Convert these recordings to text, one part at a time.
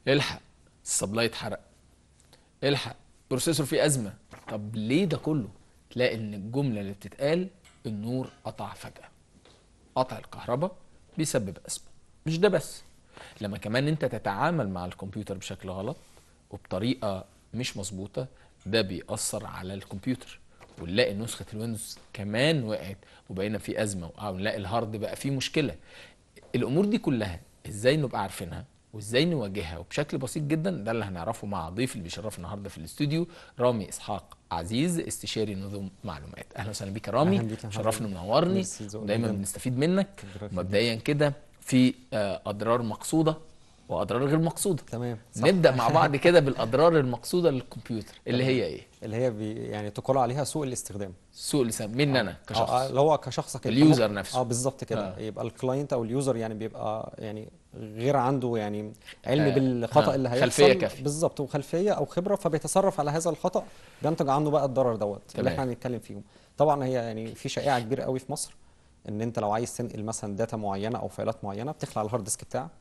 الحق ال supply اتحرق، الحق processor فيه ازمه. طب ليه ده كله؟ تلاقي ان الجملة اللي بتتقال النور قطع فجاة. قطع الكهرباء بيسبب ازمة. مش ده بس، لما كمان انت تتعامل مع الكمبيوتر بشكل غلط وبطريقة مش مظبوطة، ده بيأثر على الكمبيوتر، ونلاقي نسخه ال Windows كمان وقعت وبقينا في ازمة، او نلاقي ال hard بقى فيه مشكلة. الامور دي كلها ازاي نبقى عارفينها وازاي نواجهها وبشكل بسيط جدا، ده اللي هنعرفه مع ضيف اللي بيشرفنا النهارده في الاستوديو، رامي اسحاق عزيز، استشاري نظم معلومات. اهلا وسهلا بيك يا رامي، شرفنا ومنورني، ودايما بنستفيد منك. مبدئيا كده في اضرار مقصوده واضرار غير مقصوده. تمام، صح. نبدا مع بعض كده بالاضرار المقصودة للكمبيوتر اللي هي ايه؟ اللي هي يعني تقال عليها سوء الاستخدام. سوء الاستخدام مني انا كشخص، اللي هو كشخصك، ال user نفسه. بالظبط كده. يبقى ال client او ال user يعني بيبقى يعني غير عنده يعني علم بالخطا اللي هيحصل، خلفية كافيه بالظبط، وخلفيه او خبره، فبيتصرف على هذا الخطا، بينتج عنه بقى الضرر دوت اللي احنا هنتكلم فيهم. طبعا هي يعني في شائعة كبيرة قوي في مصر ان انت لو عايز تنقل مثلا data معينة او فايلات معينة بتخلع ال hard disk بتاعك،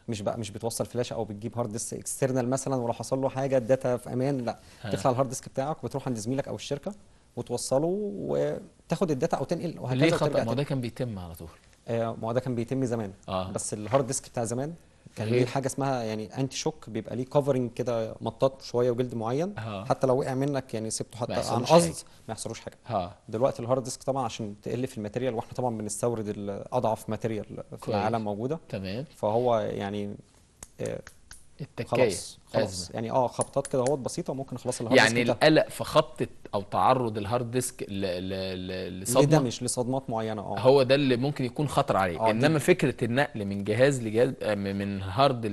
مش بتوصل فلاشه او بتجيب hard disk external مثلا، ولو حصل له حاجة ال data في امان، لا، تخلع ال hard disk بتاعك وبتروح عند زميلك او الشركة وتوصله وتاخد ال data او تنقل وهكذا. ليه خطأ؟ ما ده كان بيتم على طول. ما هو ده كان بيتم زمان. بس ال hard disk بتاع زمان كان ليه حاجة اسمها يعني anti shock، بيبقى ليه covering كده مطاط شوية وجلد معين، حتى لو وقع منك يعني سبته حتى عن قصد ما يحصلوش حاجة. دلوقتي ال hard disk طبعا عشان تقل في ال material، واحنا طبعا بنستورد اضعف material في العالم موجودة. تمام. فهو يعني التكايه خلاص يعني خبطات كده اهوت بسيطة ممكن خلاص ال hard disk يعني القلق في خبطه او تعرض ال hard disk لصدمه، ل damage، لصدمات معينة، هو ده اللي ممكن يكون خطر عليه. انما فكرة النقل من جهاز لجهاز، من hard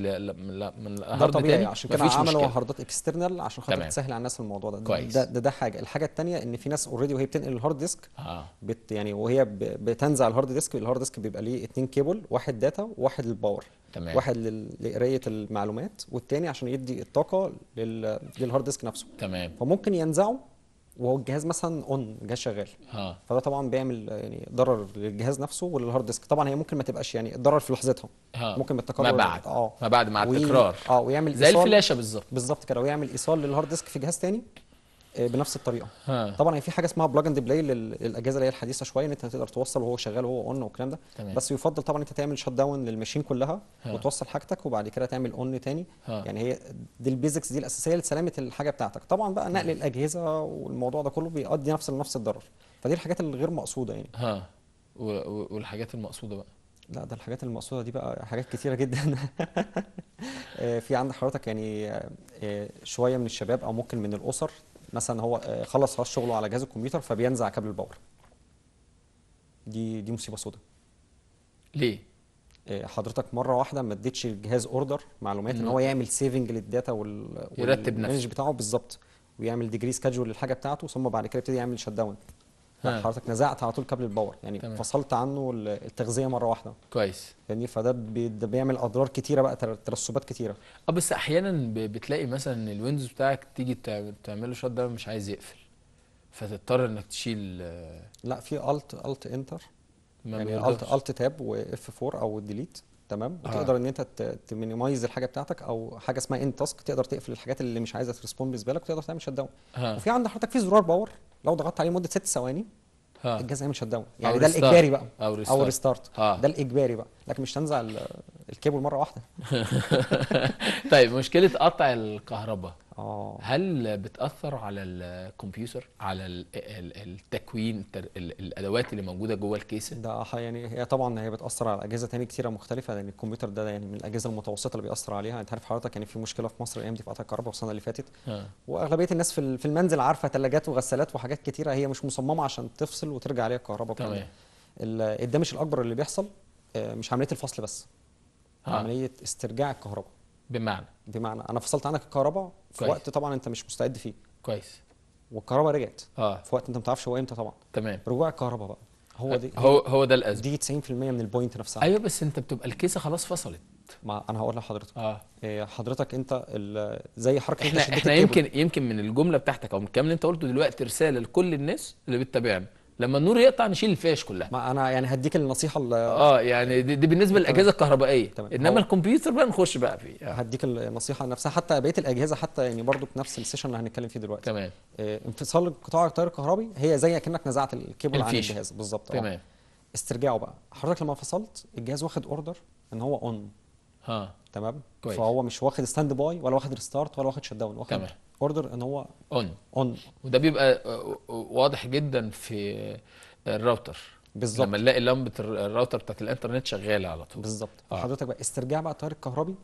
من hard تاني، عشان كده عملوا هاردات external عشان خاطر تسهل على الناس الموضوع ده. كويس. ده حاجة. الحاجة الثانية ان في ناس already وهي بتنقل ال hard disk يعني وهي بتنزع ال hard disk، ال hard disk بيبقى ليه 2 كيبل، واحد data وواحد لل power. تمام. واحد لقرايه المعلومات والتاني عشان يدي الطاقة لل hard disk نفسه. تمام. فممكن ينزعه وهو الجهاز مثلا on، الجهاز شغال. فده طبعا بيعمل يعني ضرر للجهاز نفسه ولل hard disk. طبعا هي ممكن ما تبقاش يعني الضرر في لحظتها، ممكن بالتكرار ما بعد، ما بعد مع التكرار، ويعمل زي الفلاشه بالظبط. بالظبط كده، ويعمل ايصال لل hard disk في جهاز تاني بنفس الطريقة. طبعا في حاجة اسمها plug and play للاجهزة اللي هي الحديثة شوية، ان انت تقدر توصل وهو شغال وهو on والكلام ده. تمام. بس يفضل طبعا انت تعمل shut down لل machine كلها وتوصل حاجتك وبعد كده تعمل on تاني. يعني هي دي ال basics دي الاساسية لسلامة الحاجة بتاعتك. طبعا بقى نقل الاجهزة والموضوع ده كله بيؤدي نفس الضرر، فدي الحاجات الغير مقصوده يعني. والحاجات المقصودة بقى؟ لا، ده الحاجات المقصودة دي بقى حاجات كتيرة جدا. في عند حضرتك يعني شوية من الشباب او ممكن من الاسر مثلا، هو خلص خلاص شغله على جهاز الكمبيوتر فبينزع كابل ال power. دي مصيبة سوداء. ليه؟ حضرتك مرة واحدة ما اديتش الجهاز order معلومات ان هو يعمل saving لل data يرتب نفسه بتاعه بالظبط، ويعمل degree schedule للحاجة بتاعته، ثم بعد كده يبتدي يعمل shut down. حضرتك نزعت على طول كابل ال power، يعني تمام. فصلت عنه التغذية مرة واحدة. كويس. يعني فده ده بيعمل اضرار كتيرة بقى، ترسبات كتيرة. بس احيانا بتلاقي مثلا ال Windows بتاعك تيجي تعمله shut down مش عايز يقفل، فتضطر انك تشيل. لا، في alt enter، يعني alt tab و F 4 او delete. تمام. وتقدر ان انت ت minimize الحاجة بتاعتك، او حاجة اسمها end task، تقدر تقفل الحاجات اللي مش عايزه ت respond بالنسبة لك، وتقدر تعمل shut down. وفي عند حضرتك في زرار power، لو ضغطت عليه مده 6 ثواني الجهاز يعمل shut down، يعني ده الاجباري بقى، او restart، ده الاجباري بقى، لكن مش تنزع الكيبل مرة واحدة. طيب، مشكلة قطع الكهرباء هل بتاثر على الكمبيوتر، على التكوين، الادوات اللي موجودة جوه الكيسة؟ ده يعني هي طبعا هي بتاثر على اجهزة ثانية كتيرة مختلفه، لان الكمبيوتر ده يعني من الاجهزة المتوسطة اللي بيأثر عليها. انت عارف حضرتك يعني في مشكلة في مصر الايام دي في قطع الكهرباء السنة اللي فاتت، واغلبيه الناس في المنزل عارفه ثلاجات وغسالات وحاجات كتيرة هي مش مصممه عشان تفصل وترجع عليها الكهرباء. تمام. ال damage الاكبر اللي بيحصل مش عملية الفصل بس، عملية استرجاع الكهرباء. بمعنى انا فصلت عنك الكهرباء في وقت طبعا انت مش مستعد فيه. والكهرباء رجعت في وقت انت ما تعرفش هو امتى طبعا. رجوع الكهرباء بقى هو دي هو ده الازمة. دي 90% من ال point نفسها. ايوه، بس انت بتبقى الكيسة خلاص فصلت. ما انا هقول لحضرتك. حضرتك انت زي حركة احنا انت شديت احنا الكيبل. يمكن من الجملة بتاعتك او من الكلام اللي انت قلته دلوقتي رسالة لكل الناس اللي بتتابعنا. لما النور يقطع نشيل الفيش كلها. ما انا يعني هديك النصيحة يعني دي بالنسبة للاجهزة الكهربائية. تمام. انما الكمبيوتر بقى نخش بقى فيه. هديك النصيحة نفسها حتى بقية الاجهزة، حتى يعني برضو في نفس ال session اللي هنتكلم فيه دلوقتي. تمام. انفصال قطاع التيار الكهربي هي زي كانك نزعت الكيبل عن الجهاز بالظبط. تمام. استرجاعه بقى حضرتك لما فصلت الجهاز واخد order ان هو on. ها. تمام. كويس. فهو مش واخد standby ولا واخد restart ولا واخد shutdown، واخد order ان هو on on. وده بيبقى واضح جدا في الراوتر بالظبط، لما نلاقي لمبة الراوتر بتاعت الانترنت شغالة على طول. بالظبط. حضرتك بقى استرجاع بقى التيار الكهربي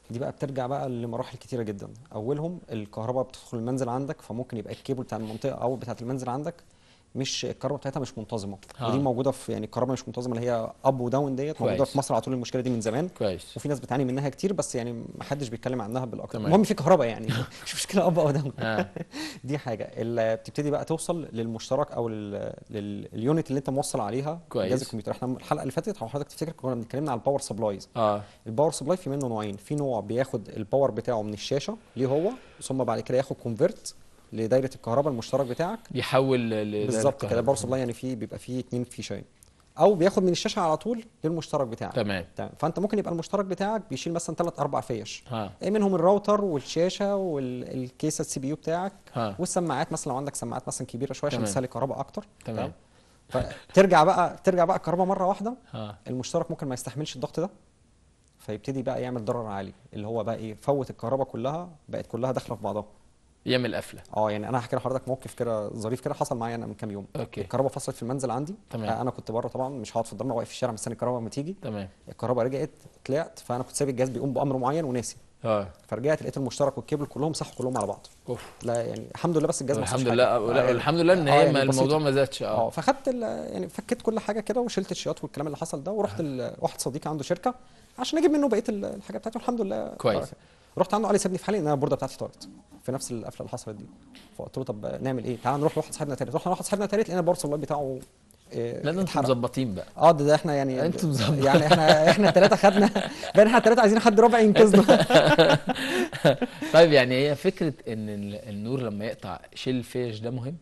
دي بقى بترجع بقى لمراحل كتيرة جدا. اولهم الكهرباء بتدخل المنزل عندك، فممكن يبقى الكيبل بتاع المنطقة او بتاعت المنزل عندك مش الكهرباء بتاعتها مش منتظمة. ودي موجودة في يعني الكهرباء مش منتظمة اللي هي up و down ديت موجودة في مصر على طول المشكلة دي من زمان. كويس. وفي ناس بتعاني منها كتير، بس يعني ما حدش بيتكلم عنها بالاكتر. المهم في كهرباء يعني مش مشكلة up او down. دي حاجة اللي بتبتدي بقى توصل للمشترك او لل unit اللي انت موصل عليها جهاز الكمبيوتر. احنا الحلقة اللي فاتت لو حضرتك تفتكر كنا بنتكلمنا على ال power supplies. ال power supply في منه نوعين، في نوع بياخد ال power بتاعه من الشاشة ليه هو، ثم بعد كده ياخد convert لدايره الكهرباء المشترك بتاعك، يحول بالظبط كده. ال power supply يعني فيه بيبقى فيه 2 فيشين، او بياخد من الشاشة على طول للمشترك بتاعك. تمام. تمام. فانت ممكن يبقى المشترك بتاعك بيشيل مثلا 3 4 فيش، منهم الراوتر والشاشه والكيسه ال CPU بتاعك والسماعات مثلا لو عندك سماعات مثلا كبيرة شوية عشان تسهل الكهرباء اكتر. تمام. فترجع بقى ترجع بقى الكهرباء مرة واحدة. المشترك ممكن ما يستحملش الضغط ده، فيبتدي بقى يعمل ضرر عالي اللي هو بقى ايه، فوت الكهرباء كلها بقت كلها داخله في بعضها، يعمل قفله. يعني انا هحكي لحضرتك موقف كده ظريف كده حصل معايا انا من كام يوم. okay. الكهرباء فصلت في المنزل عندي. تمام. انا كنت بره طبعا، مش هقعد في الضلمة، واقف في الشارع مستني الكهرباء ما تيجي. تمام. الكهرباء رجعت، طلعت، فانا كنت سايب الجهاز بيقوم بامر معين وناسي. فرجعت لقيت المشترك والكيبل كلهم صحوا كلهم على بعض. اوف. لا يعني الحمد لله، بس الجهاز ما الحمد لله. لا الحمد لله ان هي يعني الموضوع ما زادش. فخدت يعني فكيت كل حاجة كده وشلت الشياط والكلام اللي حصل ده، ورحت لواحد صديقي عنده شركة عشان اجيب منه بقية الحاجة بتاعتي، والحمد لله كويس. رحت عنده قال لي سيبني في حالي ان انا البورده بتاعتي طارت في نفس القفله اللي حصلت دي. فقلت له طب نعمل ايه؟ تعال نروح لواحد صاحبنا تالت. رحنا لواحد صاحبنا تالت لقينا ال power supply بتاعه لا ده انتوا مظبطين بقى. ده احنا يعني انتوا مظبطين يعني احنا الثلاثة خدنا بقى، احنا الثلاثة عايزين حد رابع ينقذنا. طيب يعني هي فكرة ان النور لما يقطع شيل الفيش ده مهم؟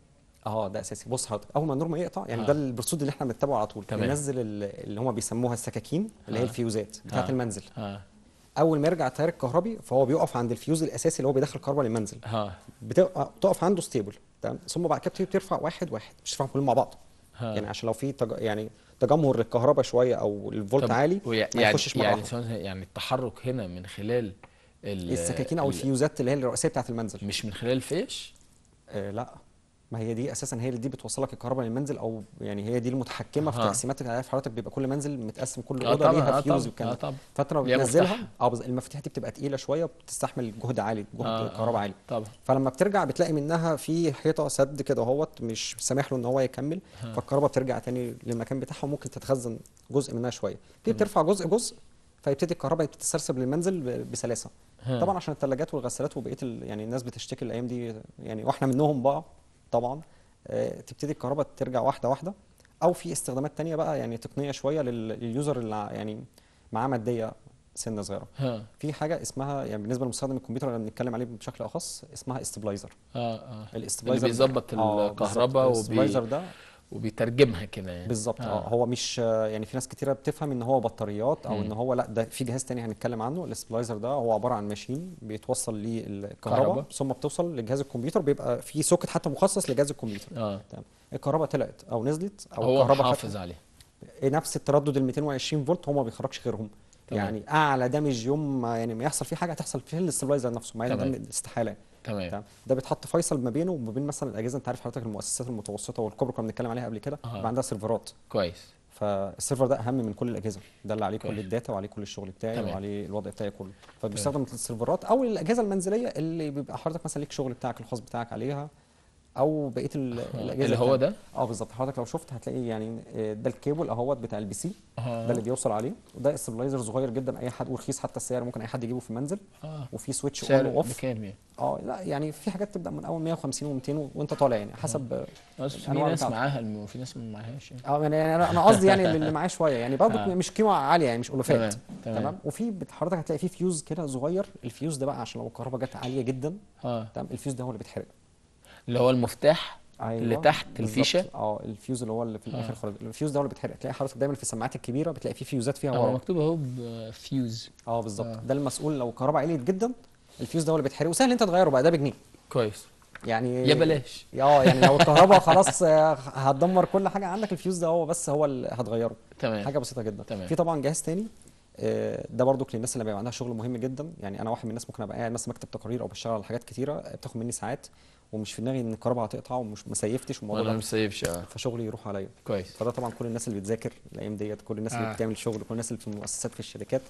ده اساسي. بص حضرتك اول ما النور ما يقطع يعني ده ال procedure اللي احنا بنتبعه على طول. ننزل اللي هم بيسموها السكاكين اللي هي الفيوزات بتاعت المنزل. اول ما يرجع التيار الكهربي فهو بيقف عند الفيوز الاساسي اللي هو بيدخل كهرباء للمنزل. بتقف عنده stable. تمام. ثم بعد كده بترفع واحد واحد، مش ترفعهم كلهم مع بعض. يعني عشان لو في يعني تجمهر للكهرباء شوية او الفولت عالي ما يخشش مرة واحدة. يعني التحرك هنا من خلال السكاكين او الفيوزات اللي هي الرئيسية بتاعت المنزل، مش من خلال الفيش؟ لا، ما هي دي اساسا هي اللي دي بتوصلك الكهرباء للمنزل، او يعني هي دي المتحكمه في تقسيمات. عارف حضرتك بيبقى كل منزل متقسم، كل اوضة ليها فيوز والكلام ده. فانت لما بتنزلها المفاتيح دي بتبقى تقيلة شوية، بتستحمل جهد عالي، جهد كهرباء عالي. طبعا. فلما بترجع بتلاقي منها في حيطة سد كده اهوت مش سامح له ان هو يكمل، فالكهرباء بترجع تاني للمكان بتاعها، وممكن تتخزن جزء منها شوية. دي بترفع جزء جزء، فيبتدي الكهرباء تتسرسب للمنزل بسلاسة. طبعا عشان الثلاجات والغسالات وبقية يعني الناس بتشتكي الايام دي يعني، واحنا منهم بقى طبعا. تبتدي الكهرباء ترجع واحدة واحدة، او في استخدامات تانية بقى يعني تقنية شوية لل user اللي يعني معاه مادية سنة صغيرة. في حاجة اسمها يعني بالنسبة لمستخدم الكمبيوتر اللي بنتكلم عليه بشكل اخص اسمها stabilizer. ال stabilizer اللي بيظبط الكهرباء ده وبيترجمها كده يعني. بالظبط. هو مش يعني في ناس كتيرة بتفهم ان هو بطاريات او ان هو لا، ده في جهاز تاني هنتكلم عنه. ال stabilizer ده هو عبارة عن machine بيتوصل للكهرباء ثم بتوصل لجهاز الكمبيوتر، بيبقى في socket حتى مخصص لجهاز الكمبيوتر. تمام. الكهرباء طلعت او نزلت او هو الكهرباء حافظ عليه نفس التردد ال 220 فولت، هو ما بيخرجش غيرهم. تمام. يعني اعلى damage يوم ما يعني ما يحصل فيه حاجة هتحصل فيه ال stabilizer نفسه، ما ده استحالة. تمام. ده بيتحط فيصل ما بينه وما بين مثلا الاجهزة. انت عارف حضرتك المؤسسات المتوسطة والكبرى كنا بنتكلم عليها قبل كده، بيبقى عندها سيرفرات. كويس. فال server ده اهم من كل الاجهزة، ده اللي عليه كل ال data وعليه كل الشغل بتاعي. تمام. وعليه الوضع بتاعي كله. فبيستخدم السيرفرات او الاجهزة المنزلية اللي بيبقى حضرتك مثلا ليك شغل بتاعك الخاص بتاعك عليها، او بقية الاجهزة اللي هو ده. بالظبط. حضرتك لو شفت هتلاقي يعني ده الكيبل اهوت بتاع ال PC. ده اللي بيوصل عليه، وده stabilizer صغير جدا اي حد، ورخيص حتى السعر ممكن اي حد يجيبه في المنزل. وفي switch on و off. بكام يعني؟ لا يعني في حاجات تبدا من اول 150 و200 وانت طالع يعني حسب. في ناس معاها وفي ناس ما معاهاش يعني. يعني انا قصدي يعني اللي معاه شوية يعني برضه مش قيمة عالية يعني، مش الوفات. تمام. وفي حضرتك هتلاقي في فيوز كده صغير، الفيوز ده بقى عشان لو الكهرباء جت عالية جدا. تمام. الفيوز ده هو اللي بيتحرق، اللي هو المفتاح. أيوة. اللي تحت الفيشه. الفيوز اللي هو اللي في الاخر خالص، الفيوز ده هو اللي بيتحرق. تلاقي حضرتك دايما في السماعات الكبيرة بتلاقي فيه فيوزات فيها ورا، مكتوب اهو فيوز. بالظبط. ده المسؤول لو الكهرباء عليت جدا الفيوز ده هو اللي بيتحرق، وسهل انت تغيره بقى، ده بجنيه. كويس يعني، يا بلاش. يعني لو الكهرباء خلاص هتدمر كل حاجة عندك، الفيوز ده هو بس هو اللي هتغيره. تمام، حاجة بسيطة جدا. تمام. في طبعا جهاز تاني، ده برضو للناس اللي بيبقى عندها شغل مهم جدا. يعني انا واحد من الناس ممكن ابقى قاعد مثلا بكتب تقارير او بشتغل على حاجات كتيرة بتاخد مني ساعات، ومش في دماغي ان الكهرباء هتقطع ومش مسيفتش والموضوع ده، انا مسيفش، فشغلي يروح عليا. كويس. فده طبعا كل الناس اللي بتذاكر الايام ديت، كل الناس اللي بتعمل شغل، كل الناس اللي في المؤسسات في الشركات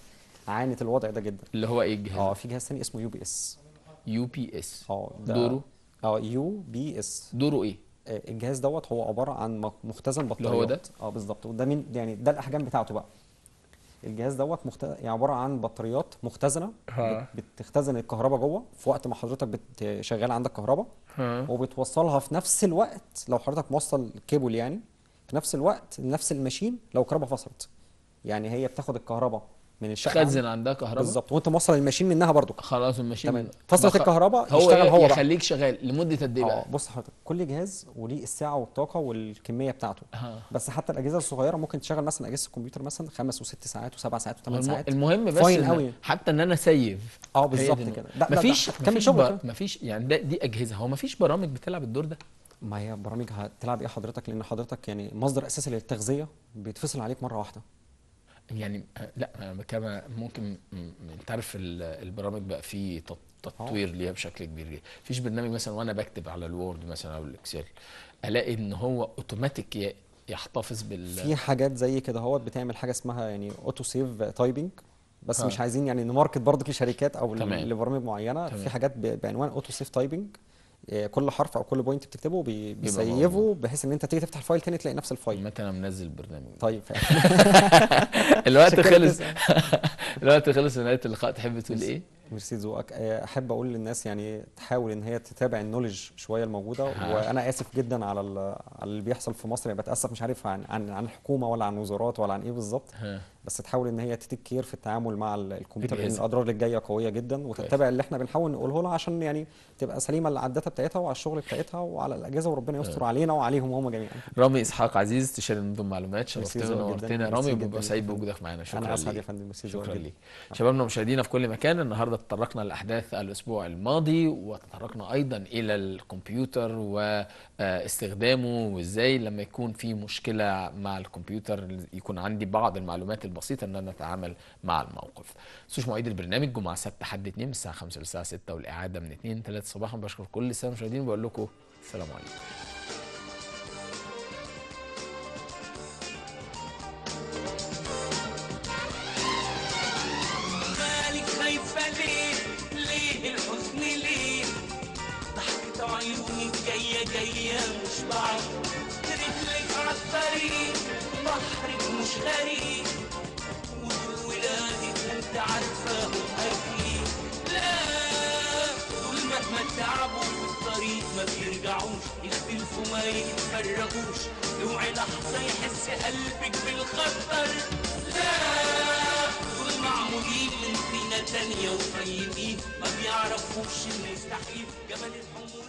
عانت الوضع ده جدا. اللي هو ايه الجهاز؟ في جهاز ثاني اسمه يو بي اس. يو بي اس. دوره UPS. دوره ايه؟ الجهاز دوت هو عبارة عن مختزن بطاريات. اللي هو ده؟ بالظبط. وده مين يعني؟ ده الاحجام بتاعته بقى. الجهاز دوت يعني عبارة عن بطاريات مختزنه، بتختزن الكهرباء جوه في وقت ما حضرتك شغال عندك كهرباء، وبتوصلها في نفس الوقت لو حضرتك موصل كيبل، يعني في نفس الوقت لنفس ال machine لو الكهرباء فصلت. يعني هي بتاخد الكهرباء من الشقة، تخزن عندها كهرباء بالظبط، وانت موصل ال machine منها برضو. خلاص ال machine تمام. فصلت الكهرباء يشتغل هو بقى، يخليك شغال لمدة قد ايه بقى؟ بص حضرتك، كل جهاز وليه الساعة والطاقة والكميه بتاعته. بس حتى الاجهزة الصغيرة ممكن تشغل مثلا اجهزة الكمبيوتر مثلا 5 و6 ساعات و7 ساعات و8 ساعات. المهم بس إن حتى ان انا save. بالظبط كده. مفيش كمل شغل، مفيش يعني دي اجهزة، هو مفيش برامج بتلعب الدور ده؟ ما هي برامج هتلعب ايه حضرتك؟ لان حضرتك يعني مصدر اساسي للتغذيه بيتفصل عليك مرة واحدة. يعني لا، كما ممكن انت عارف البرامج بقى فيه تطوير ليها بشكل كبير جدا. مفيش برنامج مثلا وانا بكتب على ال Word مثلا او ال Excel الاقي ان هو اوتوماتيك يحتفظ بال، في حاجات زي كده هو بتعمل حاجة اسمها يعني auto save typing، بس مش عايزين يعني ن market برضك لشركات او لبرامج معينة. في حاجات بعنوان auto save typing، كل حرف او كل point بتكتبه بيسيفه، بحيث ان انت تيجي تفتح ال file تاني تلاقي نفس ال file. متى انا منزل برنامج. طيب الوقت خلص. الوقت خلص لنهاية اللقاء، تحب تقول ايه؟ ميرسي ذوقك. احب اقول للناس يعني تحاول ان هي تتابع ال knowledge شوية الموجودة. وانا اسف جدا على اللي بيحصل في مصر، يعني بتاسف مش عارف عن الحكومة ولا عن وزارات ولا عن ايه بالظبط، بس تحاول ان هي ت take care في التعامل مع الكمبيوتر، لان الاضرار اللي جاية قوية جدا، وتتبع اللي احنا بنحاول نقوله لها عشان يعني تبقى سليمة على ال data بتاعتها وعلى الشغل بتاعتها وعلى الاجهزة، وربنا يستر علينا وعليهم هم جميعا. رامي اسحاق عزيز، استشاري نظم معلومات، شرفتنا ونورتنا رامي، وببقى سعيد بوجودك معانا. شكرا. انا اسعد يا فندم. شكرا ليك. شبابنا ومشاهدينا في كل مكان، النهارده تطرقنا لاحداث الاسبوع الماضي، وتطرقنا ايضا الى الكمبيوتر واستخدامه، وازاي لما يكون في مشكلة مع الكمبيوتر يكون عندي بعض المعلومات البسيطة ان انا اتعامل مع الموقف. ما تنسوش مواعيد البرنامج، جمعه سبت حد 2 من الساعة 5 للساعة 6، والاعاده من 2 3 صباحا. بشكر كل السادة المشاهدين وبقول لكم السلام عليكم. جاية مش بعيد، رجلك عالطريق، بحرك مش غريب، ودول ولادك انت عارفاهم اكيد. لا دول مهما تعبوا في الطريق ما بيرجعوش، يختلفوا ما يتفرقوش، اوعي لحظة يحس قلبك بالخطر. لا دول معمولين من طينة تانية وطيبين، ما بيعرفوش المستحيل. جبل الحمول